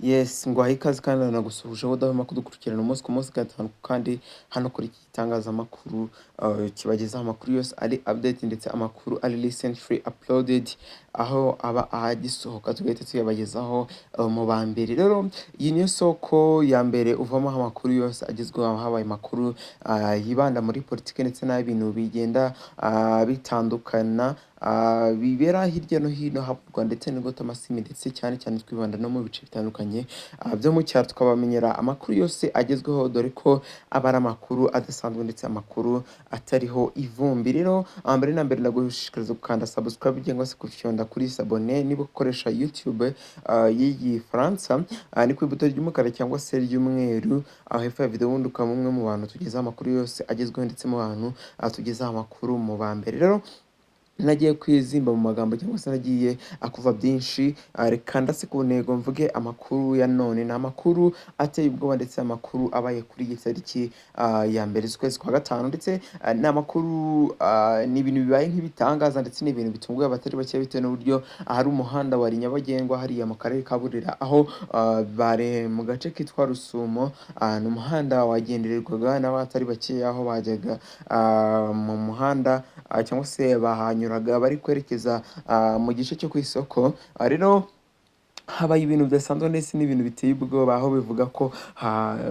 Yes, nguhaye ikaze kandi nanagusuhuje aho udahwema kudukurikirana umunsi ku munsi, gatanu kandi hano kuri iki gitangazamakuru kibagezaho amakuru yose ari update ndetse amakuru ari recently uploaded, aho aba agisohoka tugahita tuyabagezaho mu ba mbere. Rero iyi niyo soko ya mbere uvamo amakuru yose agezweho, habaye amakuru yibanda muri politiki ndetse n'ibintu bigenda bitandukana bibera hirya no hino haba mu Rwanda ndetse n'ingotamasimi, ndetse cyane cyane twibanda no mu bice bitandukanye byo mu cyaro, tukabamenyera amakuru yose agezweho, dore ko aba ari amakuru adasanzwe ndetse amakuru atariho ivumbi. Rero mbere na mbere ndagushishikariza gukanda subscribe cyangwa se gufyonda kuri s'abonner niba ukoresha YouTube y'igifaransa, ni ku ibuto ry'umukara cyangwa se ry'umweru aho hepfo ya video, ubundi ukaba umwe mu bantu tugezaho amakuru yose agezweho ndetse mu bantu tugezaho amakuru mu ba mbere. Rero nagiye kwizimba mu magambo cyangwa se nagiye akuva byinshi, reka ndase ku ntego mvuge amakuru ya none. Ni amakuru ateye ubwoba ndetse amakuru abaye kuri iyi tariki ya mbere z'ukwezi kwa gatanu, ndetse ni amakuru, ni ibintu bibaye nk'ibitangaza ndetse ni ibintu bitunguye abatari bake bitewe n'uburyo ahari umuhanda wari nyabagendwa hariya mu karere ka Burera, aho bare mu gace kitwa Rusumo. Ni umuhanda wagendererwaga n'abatari bake, aho bajyaga mu muhanda cyangwa se bahanyuraga bari kwerekeza mu gice cyo ku isoko. Rero habaye ibintu bidasanzwe ndetse n'ibintu biteye ubwoba, aho bivuga ko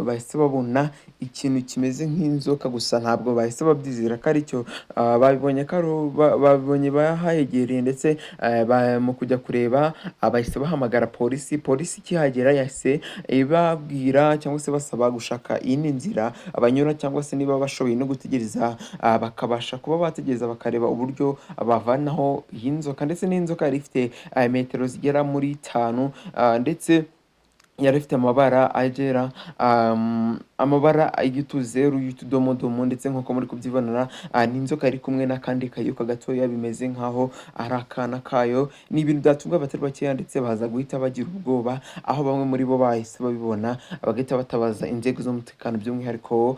bahise babona ikintu kimeze nk'inzoka, gusa ntabwo bahise babyizera ko ari cyo. Babibonye ko babibonye bahayegereye, ndetse mu kujya kureba bahise bahamagara polisi. Polisi ikihagera yahise ibabwira cyangwa se basaba gushaka iyindi nzira banyura, cyangwa se niba bashoboye no gutegereza, bakabasha kuba bategereza bakareba uburyo bavanaho iyi nzoka. Ndetse n'inzoka yari ifite metero zigera muri 5, ndetse yari ifite amabara agera amabara y'utuzeru y'utudomodomo, ndetse nk'uko muri kubyibonera, ni inzoka yari kumwe n'akandi kayoka gatoya bimeze nk'aho ari akana kayo. Ni ibintu byatunguye abatari bakeya ndetse baza guhita bagira ubwoba, aho bamwe muri bo bahise babibona bagahita batabaza inzego z'umutekano, by'umwihariko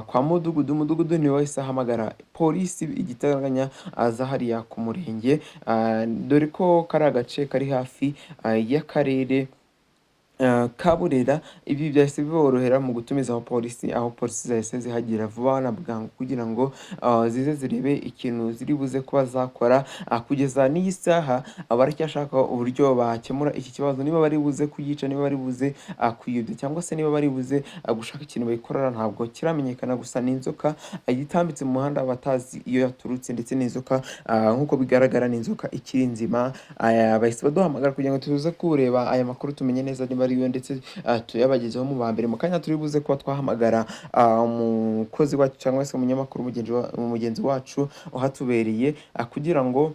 kwa mudugudu. Umudugudu niwe wahise ahamagara polisi igitaraganya aza hariya ku murenge, dore ko kari agace kari hafi y'akarere ka Burera. Ibi byahise biborohera mu gutumiza abapolisi, aho polisi zahise zihagera vuba na bwangu kugira ngo zize zirebe ikintu ziri buze kuba zakora. Kugeza n'iyi saha baracyashaka uburyo bakemura iki kibazo, niba bari buze kuyica, niba bari buze kuyobya, cyangwa se niba bari buze gushaka ikintu bayikorera, ntabwo kiramenyekana. Gusa ni inzoka yitambitse mu muhanda batazi iyo yaturutse, ndetse n'inzoka nk'uko bigaragara ni inzoka ikiri nzima. Bahise baduhamagara kugira ngo tuze kureba aya makuru, tumenye neza niba ari yo, ndetse tuyabagezeho mu ba mbere. Mu kanya turi buze kuba twahamagara umukozi wacu cyangwa se umunyamakuru mugenzi wacu uhatubereye, kugira ngo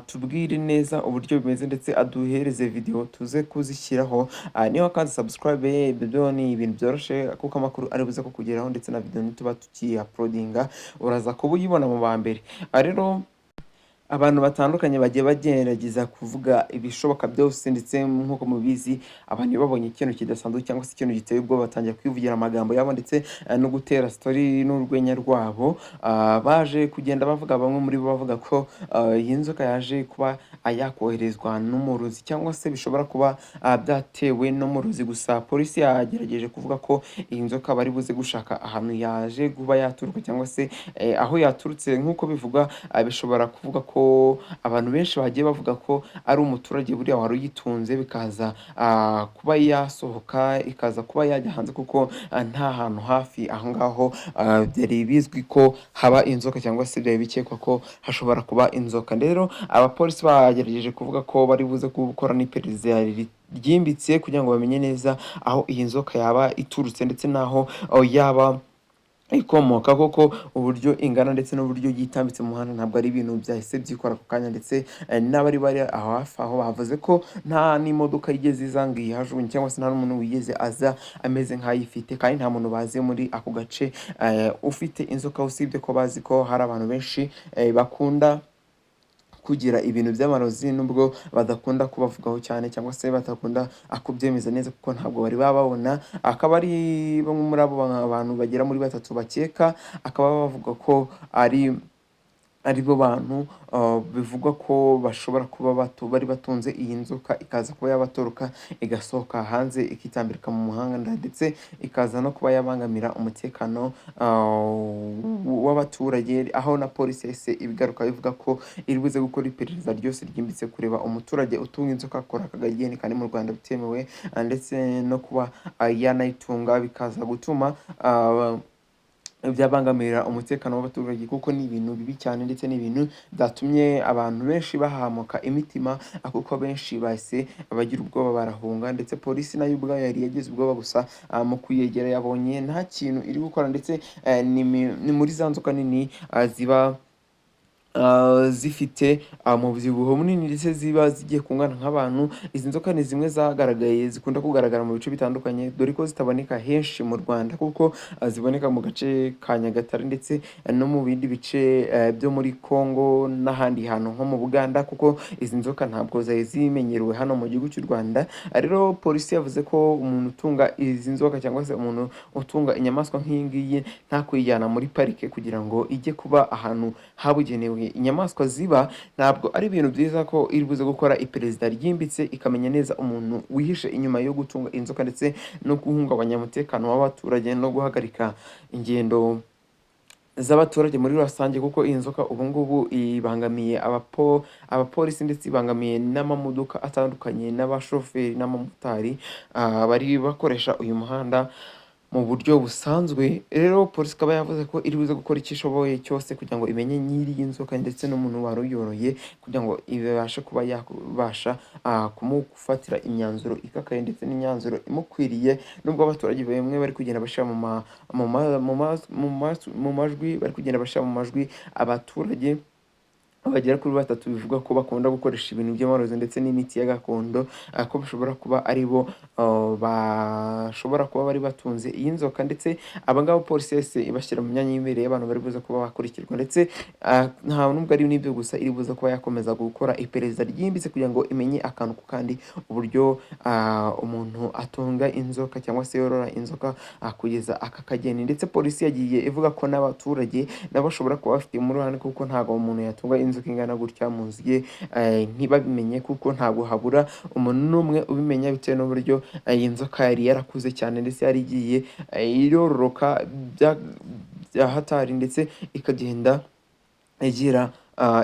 tubwire neza uburyo bimeze ndetse aduhereze video tuze kuzishyiraho. Niba kandi subscribe, ibyo byo ni ibintu byoroshye kuko amakuru ari buze kukugeraho, ndetse na video nituba tukiyi-uploadinga uraza kuba uyibona mu ba mbere. Rero abantu batandukanye bagiye bagerageza kuvuga ibishoboka byose, ndetse nk'uko mubizi, abantu iyo babonye ikintu kidasanzwe cyangwa se ikintu giteye ubwoba batangira kwivugira amagambo yabo ndetse no gutera story n'urwenya rwabo. Baje kugenda bavuga, bamwe muri bo bavuga ko iyi nzoka yaje kuba yakoherezwa n'umurozi cyangwa se bishobora kuba byatewe n'umurozi. Gusa polisi yagerageje kuvuga ko iyi nzoka bari buze gushaka ahantu yaje kuba yaturuka cyangwa se aho yaturutse. Nk'uko bivugwa, bishobora kuvuga ko abantu benshi bagiye bavuga ko ari umuturage buriya wari uyitunze, bikaza kuba yasohoka, ikaza kuba yajya hanze, kuko nta hantu hafi aho ngaho byari bizwi ko haba inzoka cyangwa se byari bikekwa ko hashobora kuba inzoka. Rero abapolisi bagerageje kuvuga ko bari buze gukora n'iperereza ryimbitse kugira ngo bamenye neza aho iyi nzoka yaba iturutse ndetse n'aho yaba ikomoka, koko uburyo ingana ndetse n'uburyo yitambitse mu muhanda ntabwo ari ibintu byahise byikora ako kanya. Ndetse n'abari bari aho hafi aho bavuze ko nta n'imodoka yigeze iza ngo iyihajugunye, cyangwa se nta n'umuntu wigeze aza ameze nk'ayifite, kandi nta muntu bazi muri ako gace ufite inzoka, usibye ko bazi ko hari abantu benshi bakunda kugira ibintu by'amarozi, nubwo badakunda kubavugaho cyane cyangwa se badakunda kubyemeza neza kuko ntabwo bari bababona. Akaba ari bamwe muri abo bantu bagera muri batatu bakeka, akaba bavuga ko ari aribo bantu bivugwa ko bashobora kuba bari batunze iyi nzoka, ikaza kuba yabatoroka, igasohoka hanze, ikitambika mu muhanda, ndetse ikaza no kuba yabangamira umutekano w'abaturage, aho na polisi yahise ibigaruka ivuga ko iri buze gukora iperereza ryose ryimbitse kureba umuturage utunga inzoka akora aka kageni, kandi mu Rwanda bitemewe, ndetse no kuba yanayitunga bikaza gutuma byabangamira umutekano w'abaturage, kuko ni ibintu bibi cyane, ndetse ni ibintu byatumye abantu benshi bahamuka imitima, kuko benshi bahise bagira ubwoba barahunga. Ndetse polisi nayo ubwayo yari yagize ubwoba, gusa mu kuyegera yabonye nta kintu iri gukora, ndetse ni muri za nzoka nini ziba zifite umubyibuho munini, ndetse ziba zigiye kungana nk'abantu. Izi nzoka ni zimwe zagaragaye, zikunda kugaragara mu bice bitandukanye, dore ko zitaboneka henshi mu Rwanda, kuko ziboneka mu gace ka Nyagatare ndetse no mu bindi bice byo muri Congo n'ahandi hantu nko mu Buganda, kuko izi nzoka ntabwo zari zimenyerewe hano mu gihugu cy'u Rwanda. Rero polisi yavuze ko umuntu utunga izi nzoka cyangwa se umuntu utunga inyamaswa nk'iyi ngiyi nta kuyijyana muri parike kugira ngo ijye kuba ahantu habugenewe inyamaswa ziba, ntabwo ari ibintu byiza, ko iri buze gukora iperereza ryimbitse ikamenya neza umuntu wihishe inyuma yo gutunga inzoka ndetse no guhungabanya umutekano w'abaturage no guhagarika ingendo z'abaturage muri rusange, kuko iyi nzoka ubu ngubu ibangamiye abapolisi, ndetse ibangamiye n'amamodoka atandukanye n'abashoferi n'abamotari bari bakoresha uyu muhanda mu buryo busanzwe. Rero polisi ikaba yavuze ko iri buze gukora icyo ishoboye cyose kugira ngo imenye nyiri iyi nzoka ndetse n'umuntu wari uyoroye, kugira ngo ibashe kuba yabasha kumufatira imyanzuro ikakaye ndetse n'imyanzuro imukwiriye, nubwo abaturage bamwe bari kugenda bashyira mu ma, mu ma, mu ma, mu ma, mu majwi, bari kugenda bashyira mu majwi abaturage bagera kuri batatu bivugwa ko bakunda gukoresha ibintu by'amarozi ndetse n'imiti ya gakondo, ko bashobora kuba ari bo bashobora kuba bari batunze iyi nzoka. Ndetse aba ngaba polisi yahise ibashyira mu myanya y'imbere y'abantu bari buze kuba bakurikirwa. Ndetse nta nubwo ari n'ibyo gusa, iri buze kuba yakomeza gukora iperereza ryimbitse kugira ngo imenye akantu ku kandi uburyo umuntu atunga inzoka cyangwa se yorora inzoka kugeza aka kageni. Ndetse polisi yagiye ivuga ko n'abaturage nabo bashobora kuba bafitemo uruhare, kuko ntabwo umuntu yatunga inzoka ingana gutya mu nzu ye ntibabimenye, kuko ntabwo habura umuntu n'umwe ubimenya, bitewe n'uburyo iyi nzoka yari yarakuze cyane, ndetse yari igiye irororoka bya hatari, ndetse ikagenda igira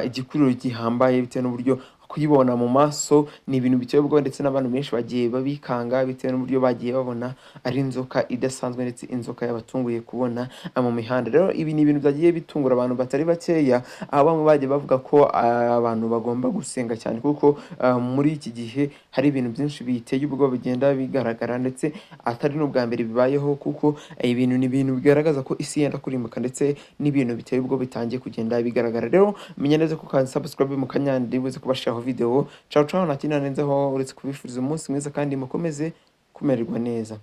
igikuriro gihambaye, bitewe n'uburyo kuyibona mu maso ni ibintu biteye ubwoba, ndetse n'abantu benshi bagiye babikanga bitewe n'uburyo bagiye babona ari inzoka idasanzwe, ndetse inzoka yabatunguye kubona mu mihanda. Rero ibi ni ibintu byagiye bitungura abantu batari bakeya, aho bamwe bagiye bavuga ko abantu bagomba gusenga cyane, kuko muri iki gihe hari ibintu byinshi biteye ubwoba bigenda bigaragara, ndetse atari n'ubwa mbere bibayeho, kuko ibintu ni ibintu bigaragaza ko isi yenda kurimbuka, ndetse n'ibintu biteye ubwoba bitangiye kugenda bigaragara. Rero menya neza ko kandi subscribe, mu kanya ndibuze kubashiraho video. Ciao ciao, nta kindi narenzeho uretse kubifuriza umunsi mwiza kandi mukomeze kumererwa neza.